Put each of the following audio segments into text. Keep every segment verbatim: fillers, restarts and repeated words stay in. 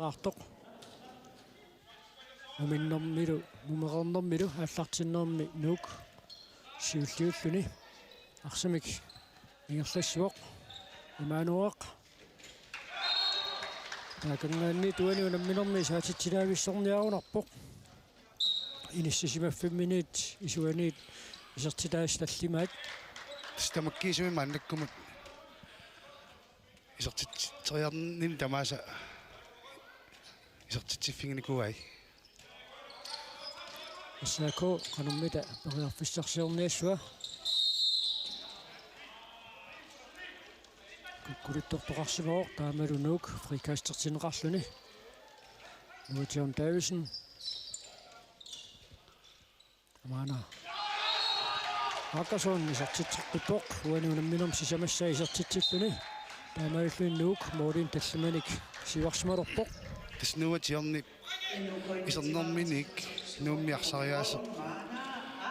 Artoq. Muminnermilu, mumereernermilu aallartinnermi Nuuk siulliulluni. Arsamik ingerlassivoq. Imaanuaq. Taakanngaanniit uani unamminermi isaatitsilaavissorniarunarpoq. Inissisimaffimminiit isuaniit isertitaasa tallimaat. Tassa tamakkiisumik maannakkumut isertitseriarnini tamaasa isertitsiffiginikuuai. S A K qanormita periarfissarsiorniassava. Kukkuluttortoqarsimavoq taamalu Nuuk frikastertinneqarluni. Noah John Davidsen. Maana Akerson isertitseqqippoq, uani unamminermi sisamassaa isertitsilluni. Taamaalilluni Nuuk målinik tallimanik siuarsimalerpoq. Tassa Noah John isernerminik Nuummi arsariaaseq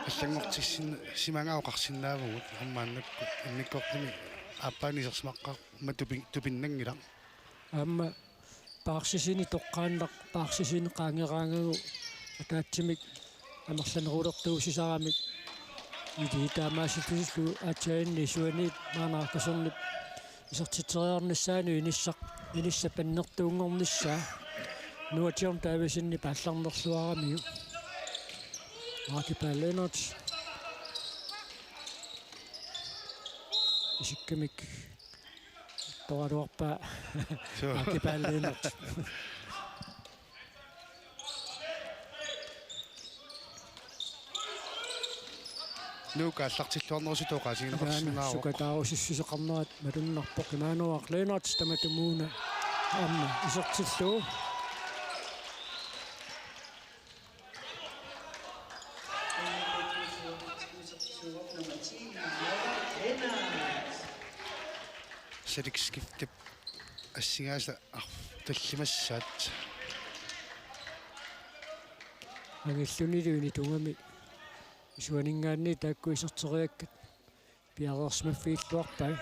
allanngortissin-, simagaat oqarsinnaavugut, aamma maannakkut immikkoortumi aappaani isersimaqqaarmat tupi-, tupinnanngilaq. Aamma paarsisini toqqaannaq, paarsisini qaangeraangagu ataatsimik amerlanerulertuusisaramik. Illit taamaasillutillu aatsaannguaq isuaniit maanna Akersonip isertitseriarnissaanut inissaq, inissap annertuunngornissaa. Noah John Davidsenip aallarnerluaramiuk. Aki Pall Lennert. Isikkamik toraluarpaa. Suu. Aki Pall Lennert. Nuuk aallartilluarnerusutut oqaasigineqarsinnaavoq. Sukataarusussuseqarnerat malunnarpoq. Imaanuaq Lennert tamatumuuna aamma isertillugu. Salik Skiftep assigaasa arf-, tallimassaat. Angillunilu initugami isuaninngaanniit taakku iserteriakkat piareersimaffigilluarpai.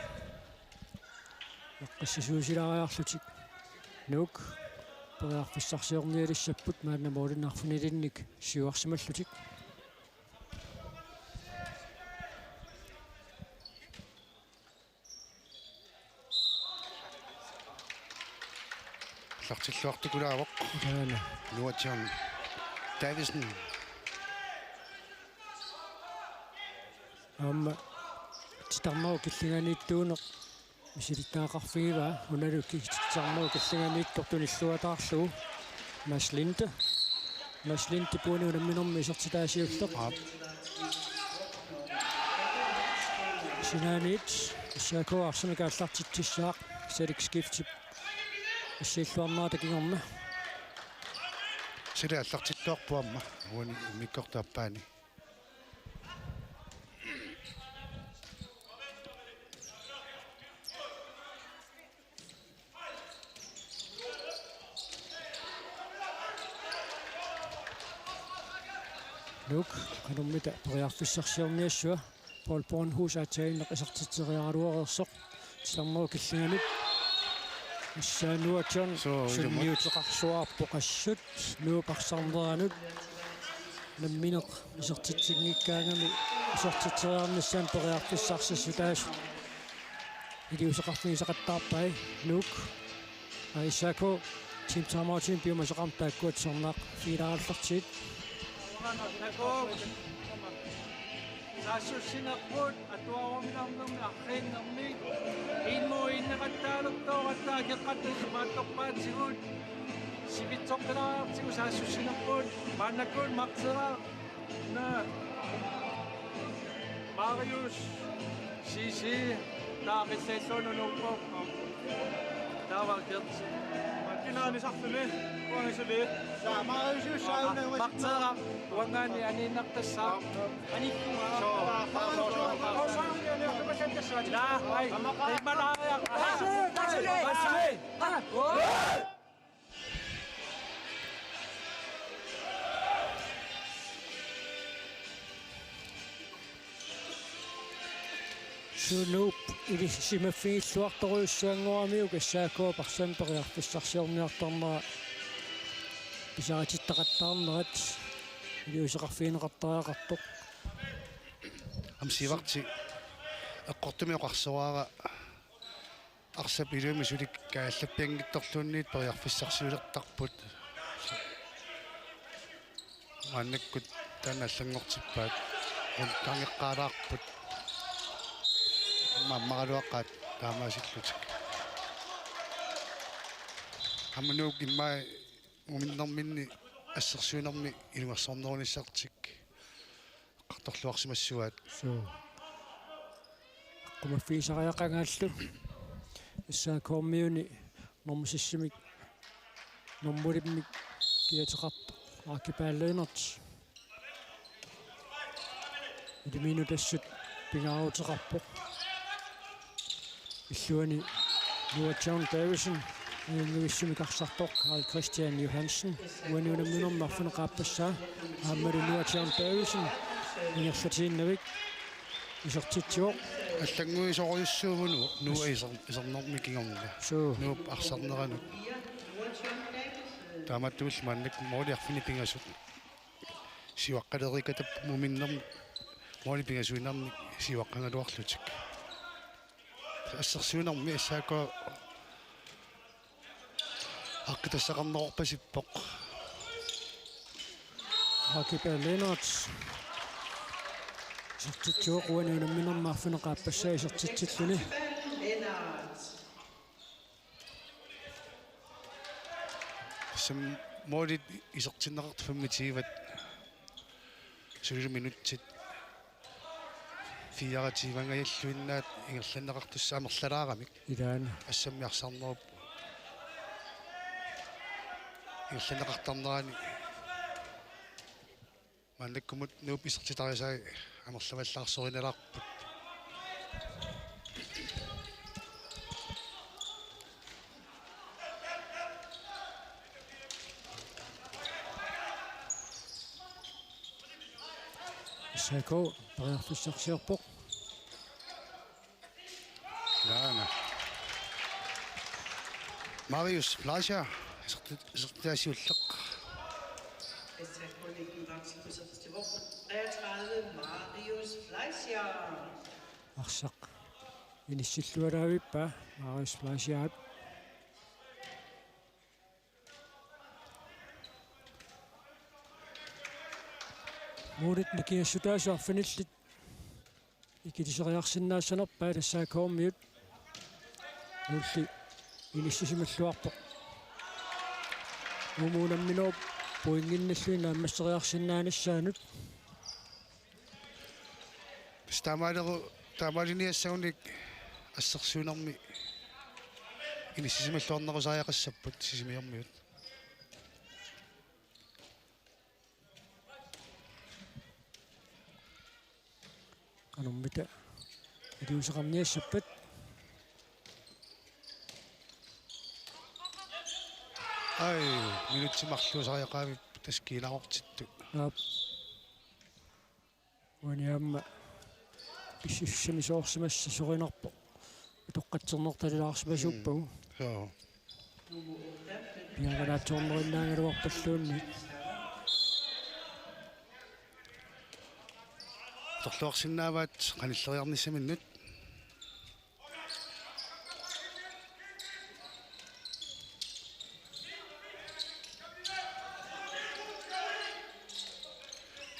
Eqqissisuusilaariarlutik. Nuuk periarfissarsiornialissapput maanna målinik arfinilinnik siuarsimallutik. Aallartilluartukulaavoq. Taana. Noah John Davidsen. Aamma titarnerup killinganiittuuneq misilittagaqarfigivaa, unalu ki-, titarnerup killinganiittoq tunilluataarlugu. Mads Linde. Mads Lindep uani unamminermi isertitaa siulleq. Aap. Sinaaniit S A K arsamik aallartitsissaaq, Salik Skiftip assiilluarnerata kingorna. Salik aallartilluarpoq aamma uani immikkoortup aappaani. Nuuk qanormita periarfissarsiorniassava. Paul Bornhus aatsaannguaq isertitseriaraluareersoq. Titarnerup killinganit. Tassa Noah John. Suu, ilumut. Sunniuteqarsuarpoq assut. Nuup arsarneranut. Nammineq isertitsinngikkaangami isertitseriarnissaanut periarfissarsiassutaasut iliuuseqarfigisaqattaarpai Nuuk. Aa, S A K team timeoutimi piumasaqarmat taakkua tusarnaarfigilaarallartigit. Saassussinerput atuaruminarnermi arriinnermi ilmu inneqattaalertooratta akeqqattat imaattorpaatigut sivitsoqqilaariartigu saassussinerput maannakkut Martera na Marius C C taaqillalluunniit unuuppoq. Taava Gert. Kinaanisarluni. Uangisuli. Sa Marius sauna. Martera uangaani aniinnartassaaq. Aniinnartassaaq. Naa, ai. Imalaariaq. Sunuup ilisimaffigilluartorujussuanngoramiuk S A K-p arsamik periarfissarsiorniartarnera Pisaatittaqattaarnerat iliuuseqarfigineqartariaqartoq. Aamma Sivartsi eqqortumik oqarsoraara arsap ilumut suli kaallappianngitsorluunniit periarfissarsiulertarput. Maannakkut taanna allanngortippaat. Rundgangeqqaalaarput. Aamma ammaraluaqaat taamaasillutik. Aamma Nuuk immaqa muminnerminni assersuinermi ilungersornerunissartik eqqartorluarsimassuaat. Suu. Aqqumaffigisariaqangaallu S A K-miuni normu sissimik, normu femmik kiateqartoq Aki Paal Lennert. Ilimiinut assut pingaaruteqarpoq. Illuani Noah John Davidsen, ajunngivissumik arsartoq Carl Christian Johansen, uani unamminermi arfineq-aappassaa, aammalu Noah John Davidsen ingerlatiinnavik isertitsivoq. Allannguisorujussuuvoq Noah iser-, isernermi kingorna. Suu. Nuup arsarneranut. Taamaattumillu maannakkut måli arfineq-pingasut siuaqqalereerikatappaat muminnermi måli pingasuinnarnik siuaqqagaluarlutik. Assersuinermi S A K aaqqitassaqarnerorpasippoq. Aki Paal Lennert isertitsivoq, uani unamminermi arfineq-aappassaa isertitsilluni. Tassami målit isertinneqartut femogtyve-t sulilu minutsit fireogtyve-nngajallunnaat ingerlanneqartussat amerlalaaramik. Ilaana. Assammi arsarnerup ingerlanneqartarnerani maannakkumut Nuup isertitarisai amerlavallaarsorinalaarput. S A K periarfissarsiorpoq. Ilaana. Marius Fleischer, iserti-, isertitaasiulleq. S A K-miut treogtredive, Marius Fleischer. Arsaq inissilluaraavippaa Marius Fleischerip. Målit nikingassutaasut arfinillit ikiliseriarsinnaassanerpaat S A K-miut. Nuulli inissisimalluarpoq. Uumuuna unamminerup pointinnilluinnaq naammasseriarsinnaanissaanut. Tassa taamaaleru-, taamaaliniassagunik assersuinermi inissisimalluarnerusariaqassapput Sisimiormiut. Qanormita iliuuseqarniassappat. Ai, minutsit marluusariaqaavippoq tassa kiinarortittut. Aap. Uani aamma pissusissamisoorsimassasorinarpoq. Atoqqatsernertalilaarsimasuuppagu. Mm. Joo. Piareerlaatsoornerinnaagaluarpalluunniit. Atorluarsinnaavaat qanilleriarnissaminnut.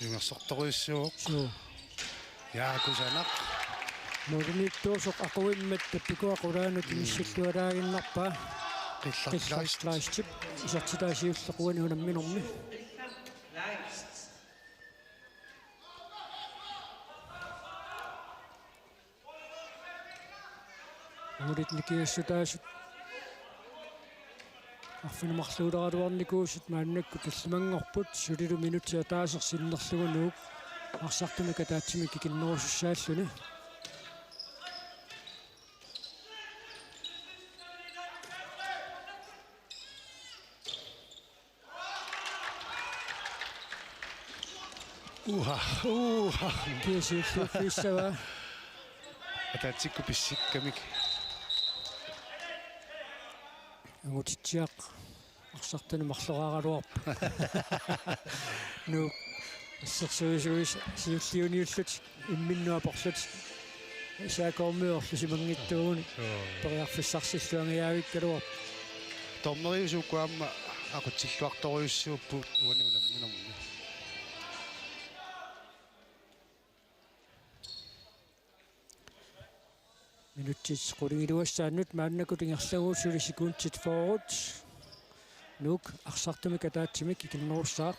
Ilungersortorujussuuvoq. Suu. Jaa, kusanaq. Målimiittuusoq aquimmat tappikua qulaanut Mm. inissilluaraaginnarpaa. Qillaq Qillaq Kleist. Kleistip isertitaasiulleq uani unamminermi. Målit nikingassutaasut arfineq-marluuleraluarnikuusut maannakkut tallimanngorput, sulilu minutsit ataaseq sinnerlugu Nuuk arsartumik ataatsimik ikinnerusussaalluni. Uha, uha. Kiisiulluuffiissavaa. Ataatsikkut pissikkamik. Angutitsiaq. Arsartunut marloraaraluarput. Nuuk assersuisuisa siulliuniullutik imminnut aporlutik S A K-miorlu simanngitsuuguni. Joo. Periarfissarsilluangajaavikkaluarput. Dommeriusukkut aamma aqutsilluartorujussuupput uani unamminermi. Minutsit qulingiluassaannut maannakkut ingerlavugut, suli sekundit fyrre. Nuuk arsartumik ataatsimik ikinnerussaaq.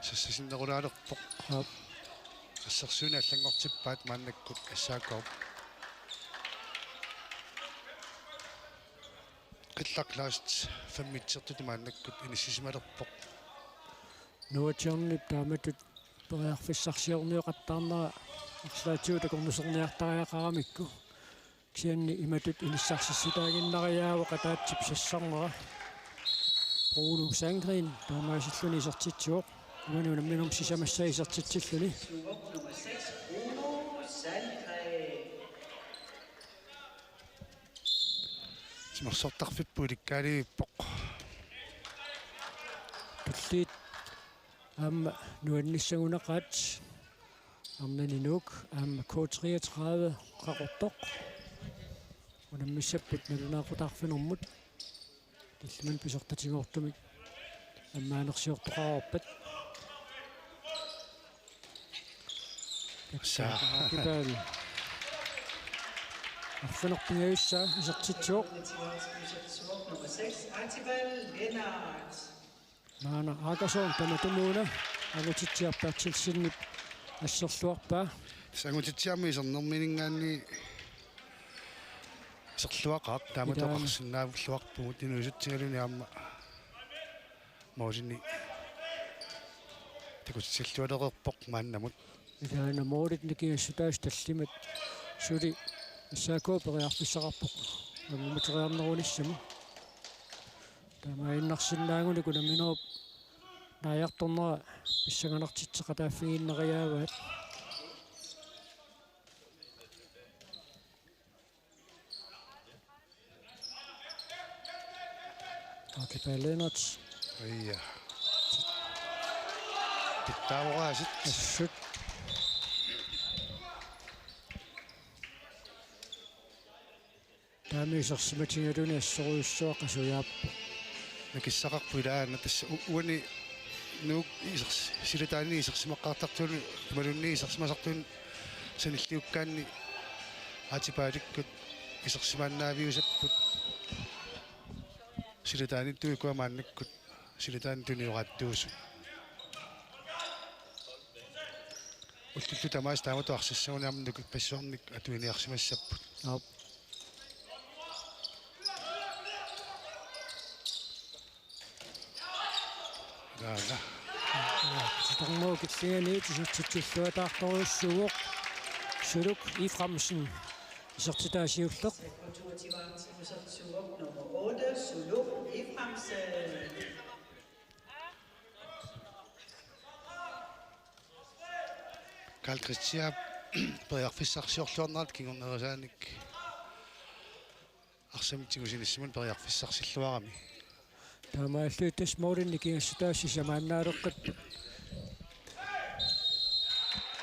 Sassasinnerulaalerpoq. Aap. Assersuineq allanngortippaat maannakkut S A K. Qillaq last fem-itsertut maannakkut inissisimalerpoq. Nuutsiornip taamatut periarfissarsiornioqattaarnera arlaatigut akornuserniartariaqaramikku. Kisianni imatut inissarsissutaaginnariaavoq ataatsip sassarnera. Bruno Sandgreen taamaasilluni isertitsivoq. Uani unamminermi sisamassaa isertitsilluni. Nummer seks, Bruno Sandgreen. Timersortarfipput ilikkaalivippoq. Tulliit aamma nuannissagunaqaat. Arnani Nuuk aamma K treogtredive Qaqortoq unammissapput nalunaaqutaq arfinermut. Tallimanik pisortatigoortumik ammaanersiortoqareerpat. Saa. Kapitaal. Arfineq-pingajussaa isertitsivoq. Nummer seks, Archibald Lennert. Naana Akerson tamatumuuna Angutitsiaq Berthelsenip asserluarpaa. Tassa Angutitsiaq aamma isernerminngaanniit iserluaqaaq, taamatut. Ilaana. Oqarsinnaavilluarpugut inuusutsigaluni aamma målini takutitsiallualereerpoq maannamut. Ilaana målit nikingassutaasut tallimat suli S A K periarfissaqarpoq angumeriarnerunissamut. Taamaaginnarsinnaagunik unamminerup naajartornera pissanganartitseqataaffigiinnariaavaat. Archibald Lennert. Ija. Pitsaavoraasiit. Assut. Taama isersimatigaluni assorujussuaq qasujaappoq. Nakissaqarpoq ilaana tassa u-, uani Nuuk isers-, silataani isersimaqqaartartunik imaluunniit isersimasartunik sanilliukkaanni Archibaldikut isersimaannaaviusapput. Silataaniittut ukua maannakkut silataani tunioraattuusut. Ullullu tamaasa taamatut arsassagunik aamma nukippassuarnik atuiniarsimassapput. Aap. Ilaana. Titarmuu killinganiit isertitsilluataartorujussuuvoq. Suluk Efraimsen isertitaa siulleq. Nummer otte, Suluk Efraimsen. Karl Kristian periarfissarsiorluarnerata kingornerusaanik arsamik tigusinissamut periarfissarsilluarami. Taamaalillutit tassa målini nikingassutaasut sisamaannaaleqqippat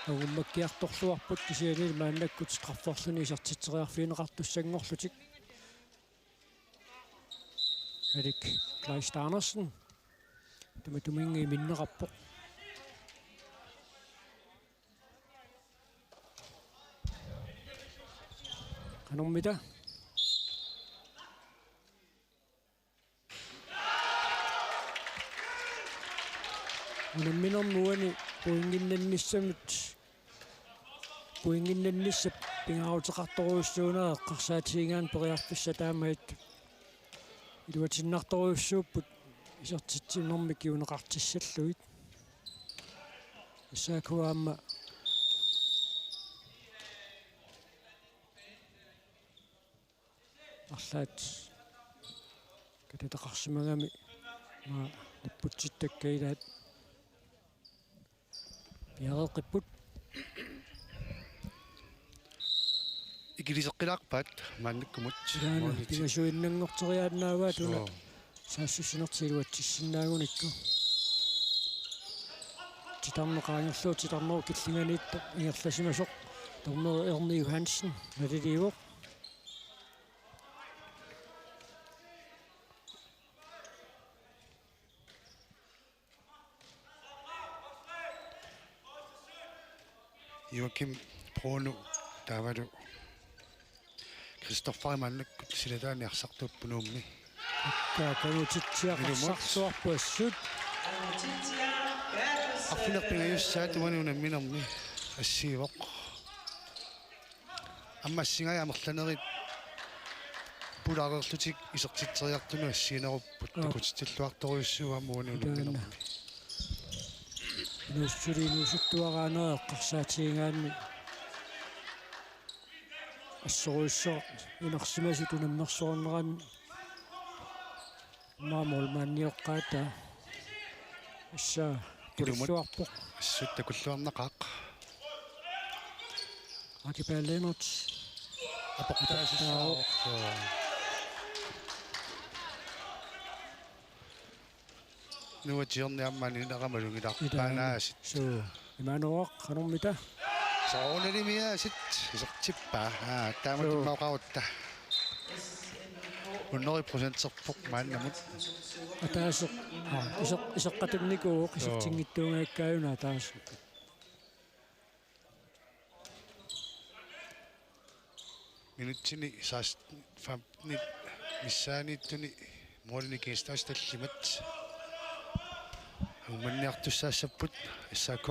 angummakkiartorluarput, kisianni maannakkut strafferluni isertitseriarfigineqartussanngorlutik. Erik Kleist Andersen tamatuminnga iminneqarpoq. Qanormita? Unamminermi uani pointinnannissamut, pointinnannissap pingaaruteqartorujussuunera eqqarsaatigigaanni periarfissat taamaattut iluatinnartorujussuupput isertitsinermi kinguneqartissallugit. S A K aamma arlaat katataqarsimagami maa nipputsittakka ilaat. Piareeqqipput. Ikiliseqqilaarpaat maannakkumut. Ilaana pingasuinnanngorteriaannaavaat una. Soo. Saassussinertik iluatsissinnaagunikku. Titarneq qaangerlugu, titarnerup killinganiittoq ingerlasimasoq. Dommeri Erni Johansen maliliivoq. Joachim, Bruno taavalu Christoffer maannakkut silataani arsartuupput Nuummi. Akka Kangutsitsiaq. Minimut. Arsartuarpoq assut. Arfineq-pingajussaat uani unamminermi assiivoq. Aamma assigai amerlanerit pulaareerlutik isertitseriartunut assiginerupput. Aa. Takutitsilluartorujussuuvoq aamma uani unamminermi. Inuussutsit inuusuttuaraanerit eqqarsaatigigaanni assorujussuaq inersimasut unammersuarneranni. Maamul maannioqqaata. Assa. Ilumut. Pulilluarpoq. Assut takulluarnaqaaq. Aki Paa Lennert. Aportaasussaavoq. Aportaavoq. Nuatsiorniarmani naqamalugilaarpaanaasut. Suu. Imaanngilaq qanormita. Soorunalimiaasut isertippaa. Aa, taama. Suu. Tummaoqarutta. Hundrede procenterpoq maannamut. Ataaseq. Aa, iseq-, iseqqatunnikuuvoq. Suu. Isertinngitsuugaakkaajuna ataaseq. Minutsini saas-, femtenit missaaniittuni målini kiistaas tallimat. Angumaniartussaassapput S A K.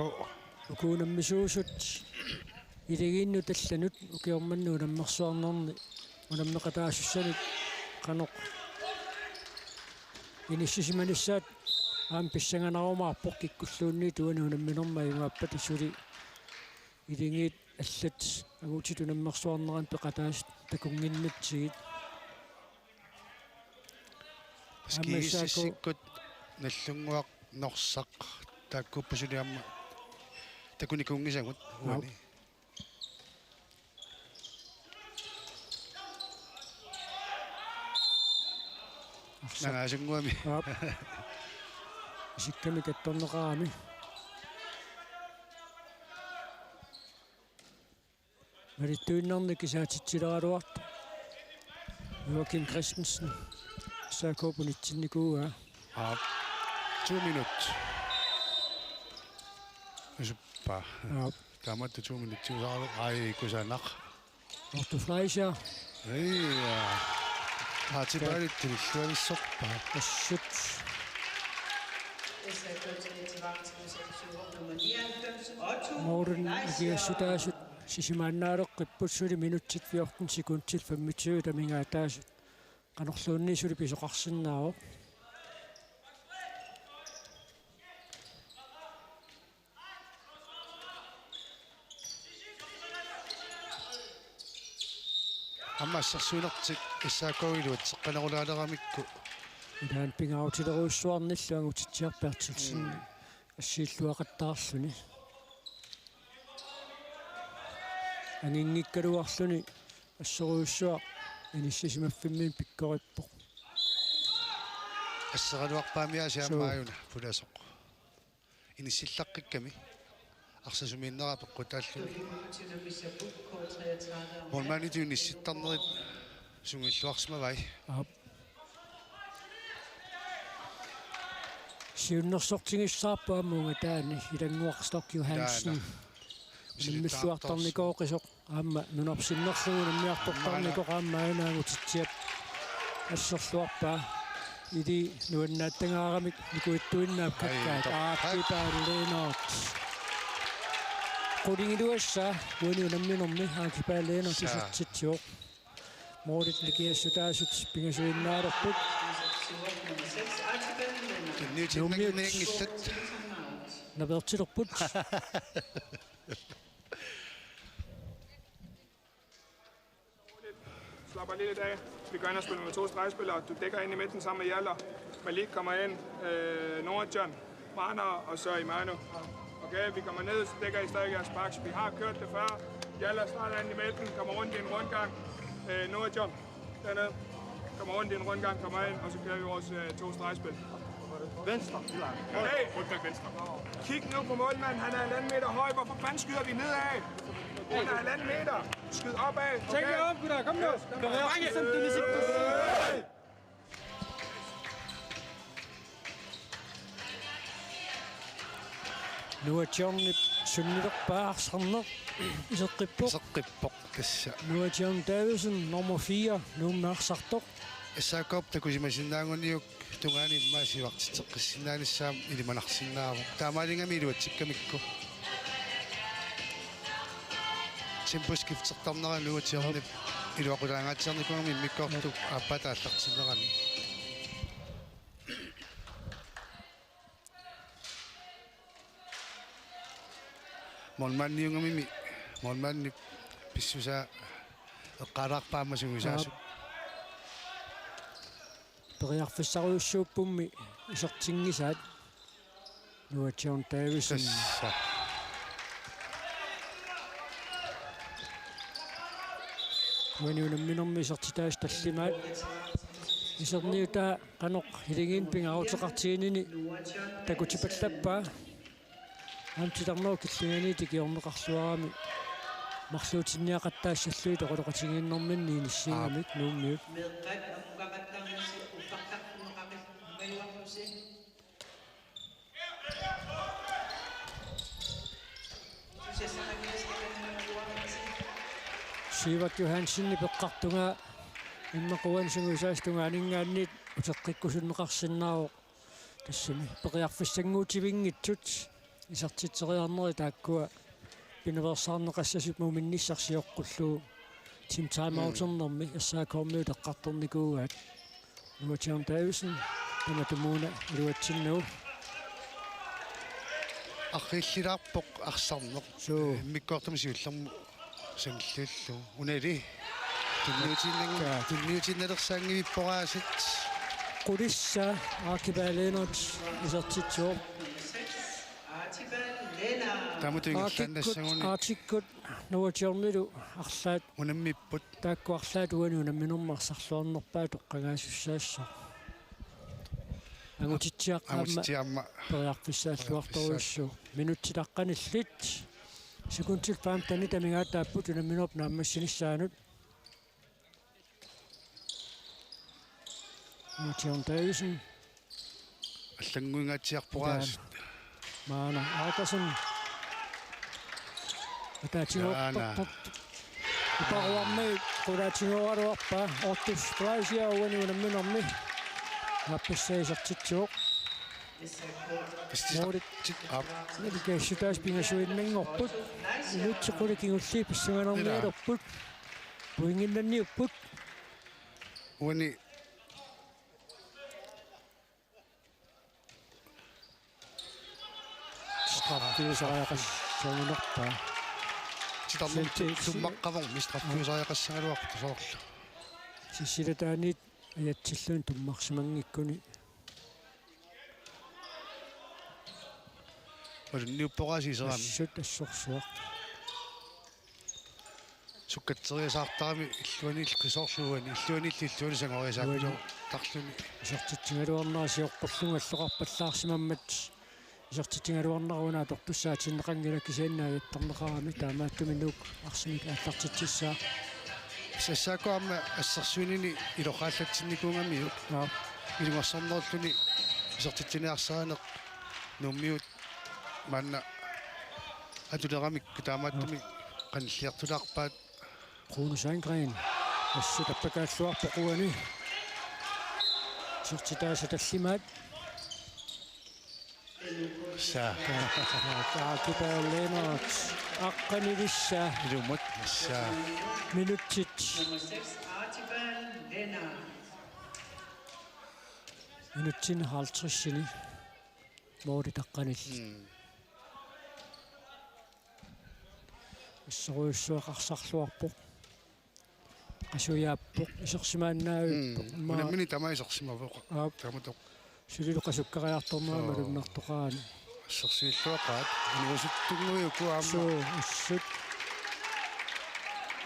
Uku unammisuusut iligiinnut allanut ukioq manna unammersuarnerni unammeqataasussanik qanoq inissisimanissaat aamma pissanganarumaarpoq kikkulluunniit uani unamminermi ajugaappata suli iligiit allat angutit unammersuarneranni peqataasut takunnginnatsigit. Aamma S A K. Skiisissikkut Nagdlunguaq Norsaq taakkuupput suli aamma takunikuunngisagut. Aap. Uani. Arsaq. Nangaasunguami. Aap. Isikkamik attorneqarami. Malittuinnarnik kisaatitsileraluartoq. Joachim Christensen. S A K-p unitsinnikuuaa. Aap. To minut. Isuppaa. Aap. Taamatut to minut. Ai, kusanaq. Otto Fleischer. Ai, ja. Aa, tilbage til Fleischer. Assut. Målin ikiassutaasut sisimaannaaleqqipput suli minutsit fjorten sekundit femogtyve amigaataasut. Qanorluunniit suli pisoqarsinnaavoq. Aamma assersuinertik S A K-illu atseqqanerulaaleramikku. Ilaanni pingaarutilerujussuarnillu Angutitsiaq Berthelsen. Mm. Assiilluaqattaarluni. Anginngikkaluarluni assorujussuaq inissisimaffimmini pikkorippoq. Asseraluarpaamiaasiit. Suu. Aamma aajuna pulasoq. Inissilaqqikkami. Arsaq sumiinnera peqqutaalluni. Målmanditut inissittarnerit sungiulluarsimavai. Aap. Siunnersortigissaarpoq aamma ungataani Ilannguaq Stork Johansen. Ilaana. Unammilluartarnikooqisoq aamma nunarput sinnerlugu unammiartortarnikoq aamma aajuna Angutitsiap asserluarpaa. Ili nuannaattagaaramik nikuittuinnaap kakkaak. Ai, aap, Aki Paa Lennert. Qulingiluassaa uani unamminermi Aki Paa Lennert. Saa. Isertitsivoq. Målit ikiassutaasut pingasuinnaalerput. Tunniutiinnanngillat. Naveertilerput. Slapper lige lidt af. Vi går ind og spiller med to stregspillere. Du dækker ind i midten sammen med Hjaller. Malik kommer ind. Øh, Nordjan, Marner og så Imano. Og Okay, vi kommer ned, så dækker I stadig jeres backs. Vi har kørt det før. Jalla starter ind i midten, kommer rundt i en rundgang. Øh, Nordjom, dernede. Kommer rundt i en rundgang, kommer ind, og så kører vi vores øh, to stregspil. Venstre, Ilan. Hey! Rundgang venstre. Kig nu på målmanden, han er halvanden meter høj. Hvorfor fanden skyder vi nedad? Han er halvanden meter. Skyd opad. Tænk jer op, gutter. Kom nu. Kom, kom. Nuatsiornip sunnilerpaa arsarneq iseqqippoq. Iseqqippoq tassa. Nuatsiorn Davidsen, nummer fire, Nuummi arsartoq. S A K-p takusimasinnaaguniuk tungaanut immaqa siuartitseqqissinnaanissaa ilimanarsinnaavoq. Taamaalingami iluatsikkamikku. Temposkiftertarnera Nuatsiornip iluaqutaangaatsiarnikuugami immikkoortut aappaa aallartinnerani. Målmandiugamimi, målmandip pissusaa eqqaalaarpaa aamma sungiusaasut. Aap. Periarfissarujussuuppummi isertinngisaat. Nuatsiorn Davidsen. Tassa. Uani unamminermi isertitaasut tallimaat. Iserniutaa qanoq iligiinnut pingaaruteqartiginini takutipallappaa. Aamma titarnerup killinganiit ikiorneqarluarami marluutinniaqattaassallugit oqaloqatigiinnerminni inissiigamik. Aap. Nuummiut. Sivert Johansenip eqqartugaa immaqa uani sungiusaasut tungaaninngaanniit uteqqikkusunneqarsinnaavoq. Tassami periarfissannguutivinngitsut isertitseriarnerit taakkua pinaveersaarneqassasut muminnissaq sioqqullugu. Tim timeouternermi S A K-miut eqqartornikuugaat. Nuatsiorn Davidsen tamatumuuna iluatsinnagu. Arriillilaarpoq arsarneq. Suu. Immikkoortumi siullermut sanilliullugu. Unali. Tunniutiinnangu-, Jaa. Tunniutiinnalersaanngivippoq aasiit. Qulissaa Archibald Lennert isertitsivoq. Taamatut Arctikkut, ingerlannassaguni. Arctikkut Nuatsiornilu arlaat. Unammipput. Taakku arlaat uani unamminermi arsarluarnerpaat toqqagaasussaassaaq. Angutitsiaq aamma. Angutitsiaq aamma. Periarfissaalluartorujussuuvoq. Periarfissaal-. Minutsit aqqanillit. Sekundit femtenit amigaataapput unamminerup naammassinissaanut. Nuatsiorn Davidsen. Allannguingaatsiarpoq aasiit. Maana Arkasen. Ataatigooqarpoq. Jaana. Iparuarmi qulaatigooraluarpaa. Ortus Fleischer uani unamminermi. Aappassaa isertitsivoq. Tassa. Moolit. Tit-, aap. Nalikaissutaasa pingasuinnanngorput. Minutsit qulit kingulliit pissanganarnialerput. Pointinnanniupput. Uani. Straffiusariaqassagunarpaa. Titarneq Silti-, tummaqqavoq, straffiusariaqassagaluarpoq soorlu. Sissilataaniit ajatsilluni tummarsimanngikkuni. Malunniuppoq aasiit iserami. Assut assorsuaq. Sukkatseriasaartarami illuanillu qisoorluani, illuanillu illuanut sangoriasaarpiloortarluni. Isertitsigaluarnera sioqqullugu alloqarpallaarsimammat. Isertitsigaluarnera una atortussaatinneqanngilaq kisianni ajattarneqarami taamaattumik Nuuk arsamik aallartitsissaaq. S A K aamma assersuinini ilorraallatsinnikuugamiuk. Aap. Ilungersornerluni isertitsiniarsarineq Nuummiut maanna atuleramikku taamaattumik qanilliartulaarpaat. Rune Sandgren. Assut appakaalluarpoq uani. Isertitaasa tallimaat. Saa. Archibald Lennert. Aqqanilissaa. Ilumut. Saa. Minutsit. Minutsit halvtredsini. Moolit aqqanillit. Mm. Assorujussuaq arsarluarpoq. Qasujaappoq, isersimaannaavippoq. Mm. Immaqa unammineq tamaat isersimavoq. Aap. Taamatoq. Sulilu qasukkariartornera. Soo. Malunnartoqarani. Assersuilluaqaat inuusuttunnguit uku aamma. Suu, assut.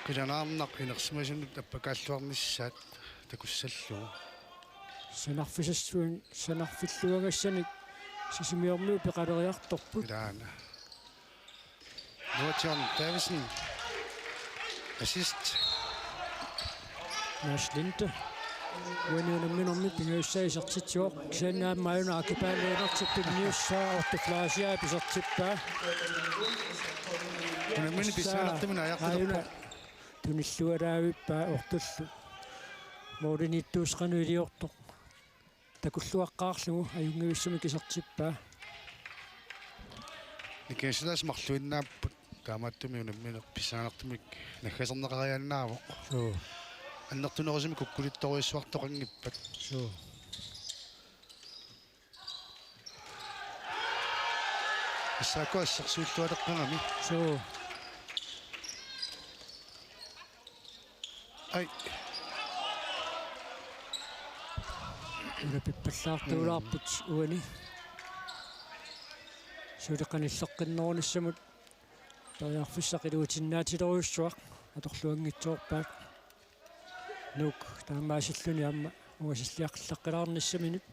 Qilanaarnaq inersimasunut appakaalluarnissaat takussallugu. Sanarfisassuan-, sanarfilluagassanik Sisimiormiut peqaleriartorput. Ilaana. Noah John Davidsen. Assist. Mads Linde. Uani unamminermi pingajussaa isertitsivoq. Kisianni aamma Aajuna Akipaa Lennert tunniussaa ortuflaasiaa pisertippaa. Unammineq pissanganartumik najaqqulerpoq. Aajuna tunilluaraavippaa ortullu. Mooriniittuusqanu iliortoq. Takulluaqqaarlugu ajunngivissumik isertippaa. Nikingassutaasut marluinnaapput taamaattumik unammineq pissanganartumik naggaserneqariaannaavoq. Suu. Annertunerusumik kukkulittorujussuartoqanngippat. Suu. Assaakkut assersuillualeqqagami. Suu. Ai. Ulapippallaartuulaarput uani. Suli qanilleqqinnerunissamut periarfissaq iluatsinnaatilerujussuaq atorluanngitsoorpaat. Nuuk taamaasilluni aamma ungasilliaqqilaarnissaminut.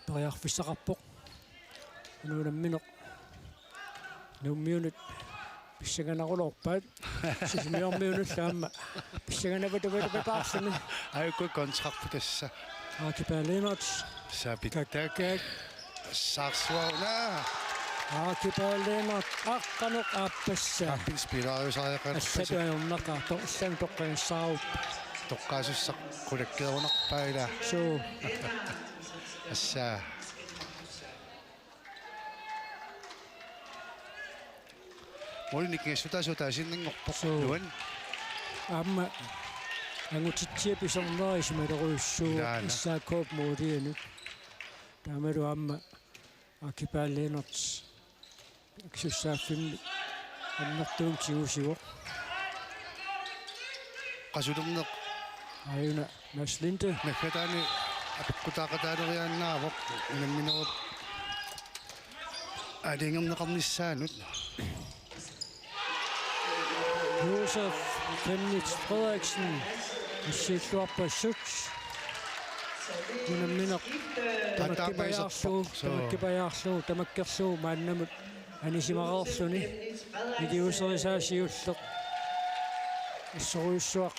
Periarfissaqarpoq. Unammineq Nuummiunut pissanganarulorpaat. Sisimiormiunullu aamma pissanganavatavatavataarluni. Aajukua kontrakti tassa. Akipaa Lennert. Sapittaak. Kakkaak. Saarsuaruna. Akipaa Lennert aqqaneq aappassaa. Aappin spilariusariaqarpassi. Assatu ajornaqaaq to-, illang toqqagassaarup. Toqqaasussaq qulakkeerunarpaa ila. Suu. Assaa. Moorinikkut nikingassutaasut ataasiinnanngorpoq. Suu. Nuan. Aamma angutitsiap iserneq isumalerujussuuvoq. Ilaana. S A K-p moorianut. Taamalu aamma Akipaa Lennert akisussaaffimmi annertuumik tigusivoq. Qasulerneq. Aajuna Mads Linde. Naggataani apeqqutaaqataaleriaannaavoq unamminerup aalajangerneqarnissaanut. Josef Chemnitz Frederiksen assiilluarpaa assut. Unammineq tamakkipajaarlugu, suu, tamakkipajaarlugu, tamakkerlugu maannamut anisimareerluni. Iliuuserisaa siulleq assorujussuaq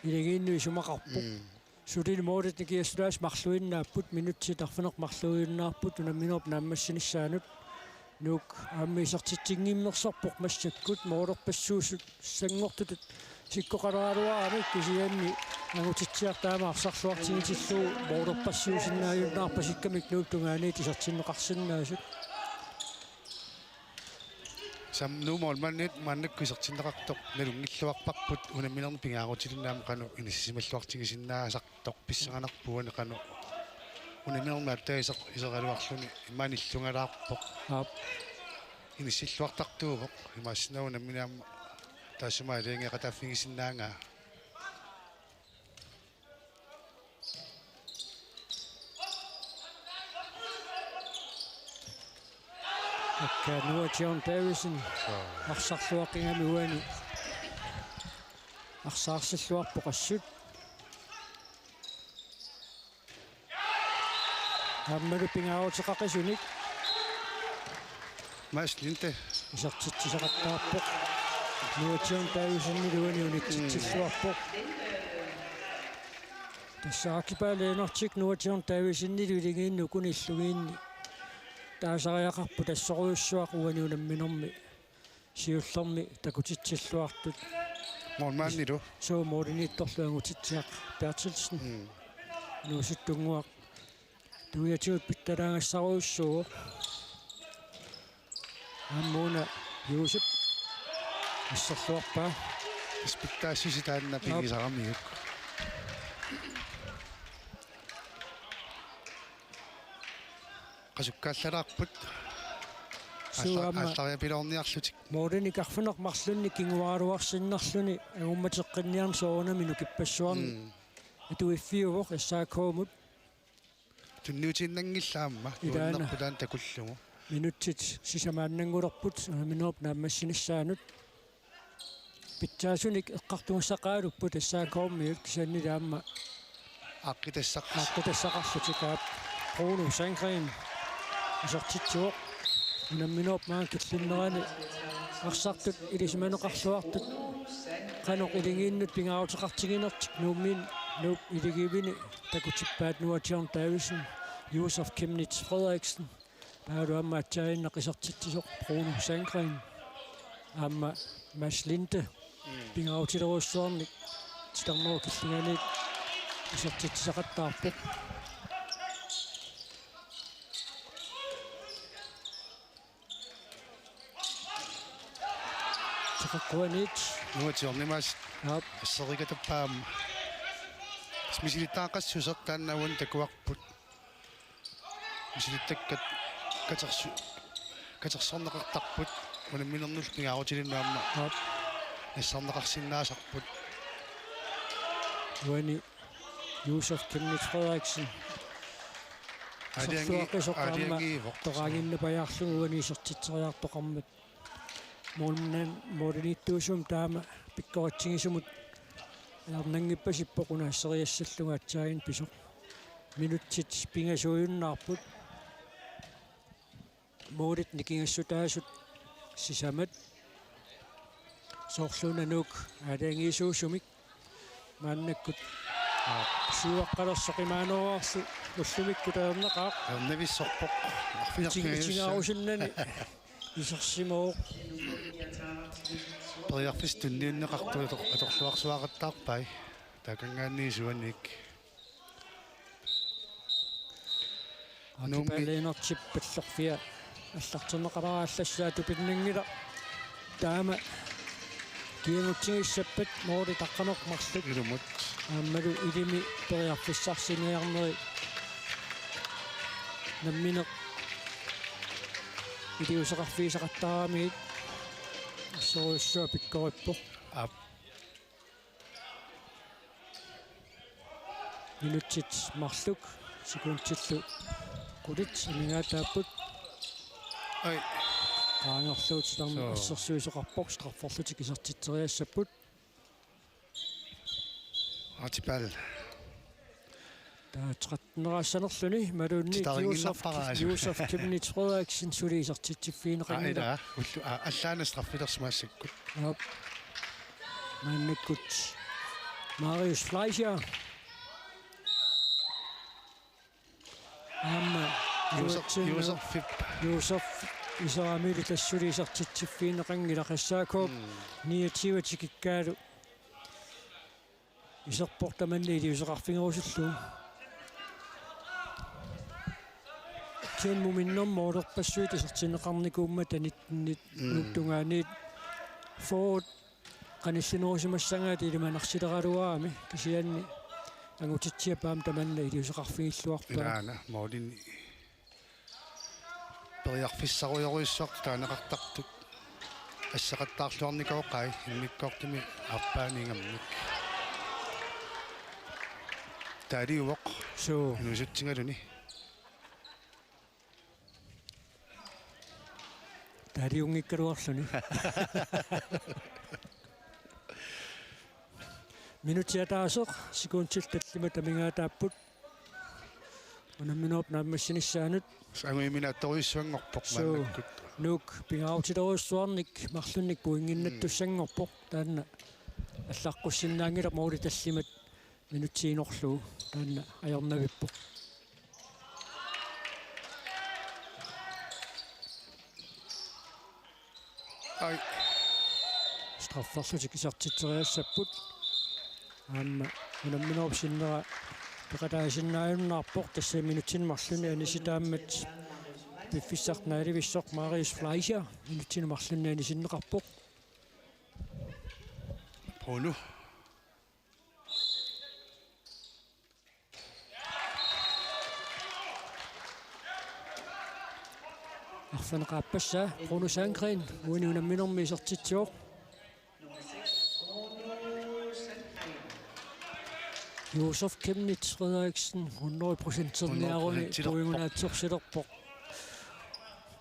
ilagiinnut isumaqarpoq. Mm. Suli moorit nikingassutaasut marluinnaapput, minutsit arfineq-marluinnaapput unamminerup naammassinissaanut. Nuuk aamma isertitsinngimmersorpoq massakkut moolerpassuussanngortutut sikkoqaleraluarami, kisianni angutitsiaq taama arsarluartigitillugu moolerpassuusinnaajunnaarpasikkamik Nuup tungaaniit isertinneqarsinnaasut. Sam Nuup målmandit maannakkut isertinneqartoq nalunngilluarparput unamminermi pingaarutilinnik aamma qanoq inissisimalluartigisinnaasartoq pissanganarpoq, uani qanoq unamminermi aatsaat iseq-, iseraluarluni imaanilluarlaarpoq. Aap. Inissilluartartuuvoq, imaassinnaavoq unammineq aamma taassuma aalajangeeqataaffigisinnaangaa. Akka Noah John Davidsen. Suu. Arsarluaqigami uani. Arsaarsilluarpoq assut. Aammalu pingaaruteqaqisunik. Mads Linde. Isertitsisaqattaarpoq. Noah John Davidsenip uani unitsitsilluarpoq. Tassa Akipaa Lennertip Noah John Davidsenip ilagiinni ukuni illugiinni taasariaqarput, assorujussuaq uani unamminermi siullermi takutitsilluartut. Målmandilu. Suu, mooriniittorlu angutitsiaq Berthelsen. Mm. Inuusuttunnguaq. Tuiatigut pittalaagassarujussuuvoq. Aamma una Juusip asserluarpaa. Ispittaa sisitaanna. Aap. Pigisaramiuk. Qasukkaallalaarput. Suu, aamma aallariapiloorniarlutik. Moorinik arfineq-marlunnik kinguaaraluarsinnarluni angummateqqinniarneq soorunami nukippassuarni. Mm. Atuiffiuvoq S A K-mut. Tunniutiinnanngillat aamma. Ilaana. Nuannerput taanna takullugu. Minutsit sisamaannanngulerput unamminerup naammassinissaanut. Pitsaasunik eqqartugassaqaalupput S A K-miut, kisiannili aamma aaqqitassaq-, aaqqitassaqarlutik. Aap, Bruno Sandgreen isertitsivoq. Unamminerup maanga killinnerani arsartut ilisimaneqarluartut qanoq iligiinnut pingaaruteqartiginertik Nuummiit, Nuup iligiivini takutippaat Noah John Davidsen, Josef Chemnitz Frederiksen, taavalu aamma aatsaannguaq isertitsisoq Bruno Sandgreen, aamma Mads Linde. Mm. Pingaarutilerujussuarnik titarnerup killinganiit isertitsisaqattaarpoq. Teqeqquaniit. Nuatiornimaas. Aap. Asserigatappaam. Misilittagaqassuseq taanna uani takuarput. Misilittakkat katersu-, katersorneqartarput. Unamminernullu pingaarutilinnut aamma. Aap. Nassarneqarsinnaasarput. Uani Josef Chemnitz Frederiksen. Aalajangi-, sorsuaqisoq aamma aalajangiivoq. Toqaannginnapajaarlugu uani isertitseriartoqarmat. Målmand-, målimiittuusumik taama pikkoritsigisumut ajornanngippasippoq, una asseriassallugu aatsaannguaq pisoq. Minutsit pingasuujunnaarput. Målit nikingassutaasut sisamat. Soorluuna Nuuk aalajangiisuusumik. Maannakkut. Aap. Siuaqqalersoq imaaneruarsi ullumikkut ajornaqaaq. Ajornavissorpoq. Arfineq-, itingaarusunnani isersimavoq. Periarfissat tunniunneqartut ator-, atorluarsuaqattaarpai. Taakanngaanniit isuaniik. Nuummi. Atipaleenertip pallorfia allartinneqalerallassaa tupinnanngilaq. Taama kiagutsigissappat måli taqqaneq marluk. Ilumut. Aammalu ilimi periarfissarsiorniarneri nammineq iliuuseqarfigisaqattaaramigit assorujussuaq pikkorippoq. Aap. Minutsit marluk sekundillu qulit amigaataapput. Ai. Qaangerluup titarneq. Soo. Assersuisoqarpoq, strafferlutik isertitseriassapput. Atipal. Taava tretten-eraassanerluni imaluunniit Josef, titarinnginnarpara asu. Josef Chemnitz Frederiksen suli isertitsiffigineqanngilaq. Aa, ilaa, ullu-, aa, allaana straffilersimassakkut. Aap. Maannakkut Marius Fleischer. Aamma Josef, Josef Fip. Josef iseramilu tassa suli isertitsiffigineqanngilaq, S A K-p. Mm. Niogtyve tikikkaalu iserpoq tamanna iliuuseqarfigerusullugu. Kisianni muminnermut målerpassuit isertinneqarnikuummata nitten-iniit. Mm. Nuup tungaaniit forward qanillinerusimassagaat ilimanarsileraluarami, kisianni angutitsiap aamma tamanna iliuuseqarfigilluarpaa. Ilaana, målini periarfissarujorujussuartut taaneqartartut asseqattaarluarnikooqai immikkoortumi aappaaniigamik. Taaliuvoq. Suu. Inuusutsigaluni. Taaliunngikkaluarluni. Minutsit ataaseq, sekundit tallimat amigaataapput. Unamminerup naammassinissaanut. Sanguiminaattorujussuanngorpoq. Suu, maannakkut. Nuuk pingaarutilerujussuarnik marlunnik pointinnattussanngorpoq. Mm. Taanna allaqqussinnaanngilaq måli tallimat minutsit inorlugu taanna ajornavippoq. Ai. Strafferlutik isertitseriassapput. Aamma unamminerup sinnera peqataasinnaajunnaarpoq, tassa minutsini marlunni anisitaammat piffissaq naalivissoq Marius Fleischer minutsini marlunni anisinneqarpoq. Bruno. Arfineq-aappassaa Bruno Sandgreen uani unamminermi isertitsivoq. Josef Chemnitz Frederiksen, hundrede procent-erniaruni, hundrede procent-erniarpoq, pointiunaatsorsilerpoq.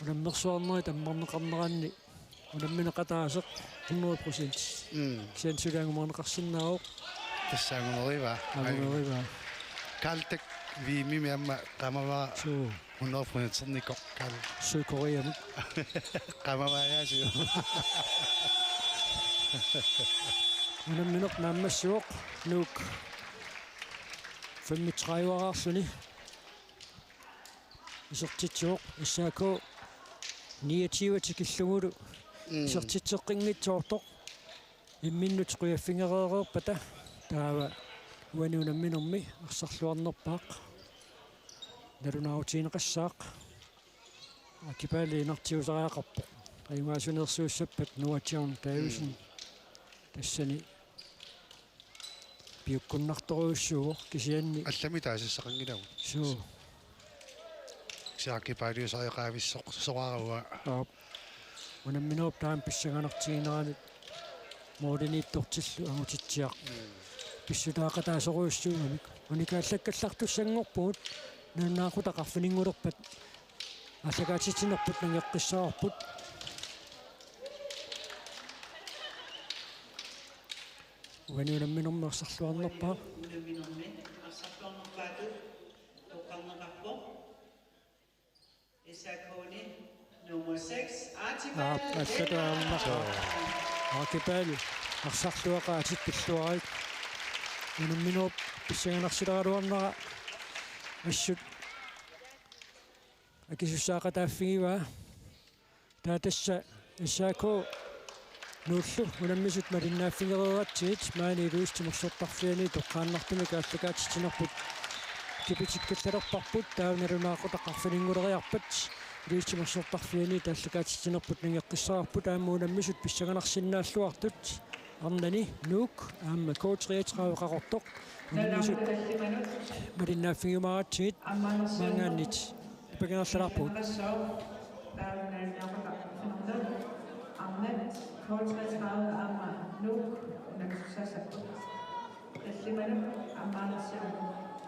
Unammersuarnerit ammarneqarneranni unammineq ataaseq hundrede procent. Mm. Kisianni suli angumerneqarsinnaavoq. Tassa angumerivaa. Angumerivaa. Caltech V M-imi aamma qaamavara. Suu. Hundrede procent-ernikoq Caltech. Sydkoreamut. Qaamavaajaasiu. Unammineq naammassivoq Nuuk femogtredive-raarluni. Isertitsivoq S A K niogtyve tikillugulu. Mm. Isertitseqqinngitsoortoq. Imminnut qujaffigereereerpata taava uani unamminermi arsarluarnerpaaq. Nalunaarutigineqassaaq. Akipaali inartiusariaqarpoq. Ajugaasuneersuussappat Noah John Davidsen. Mm. Tassani piukkunnartorujussuuvoq kisianni. Allamik taasissaqanngilagut. Suu. Kisianni akipaaliusariaqavissoq soraarua. Aap. Unamminerup taama pissanganartiginerani mooliniittortillu angutitsiaq. Mm. Pissutaaqataasorujussuugamik. Unikaallakkallartussanngorpugut, nalunaaqutaq arfininngulerpat aallakaatitsinerput nangeqqissavarput. Uani unamminermi arsarluarnerpaaq. Unamminermi arsarluarnerpaatut toqqarneqarpoq. S A K-ni nummer seks, Archibald. Aap, allatut aamma. Archibald arsarluaqaatit pilluarit. Unamminerup pissanganarsileraluarnera assut akisussaaqataaffigivaa. Taava tassa S A K Nuullu unammisut malinnaaffigereeratsigit maani Louise Timersortarfiani toqqaannartumik aallakaatitsinerput kipitikkallalerparput, taava nalunaaqutaq arfininnguuleriarpat Louise Timersortarfiani aallakaatitsinerput nangeqqissavarput, aamma unammisut pissanganarsinnaalluartut arnani Nuuk aamma K treogtredive Qaqortoq unammisut malinnaaffigiumaaratsigit maanngaanniit ipaginarlaarpugut. Arnat K treogtredive aamma Nuuk unammissaassapput. Tallimanut ammaanarsiorpoq.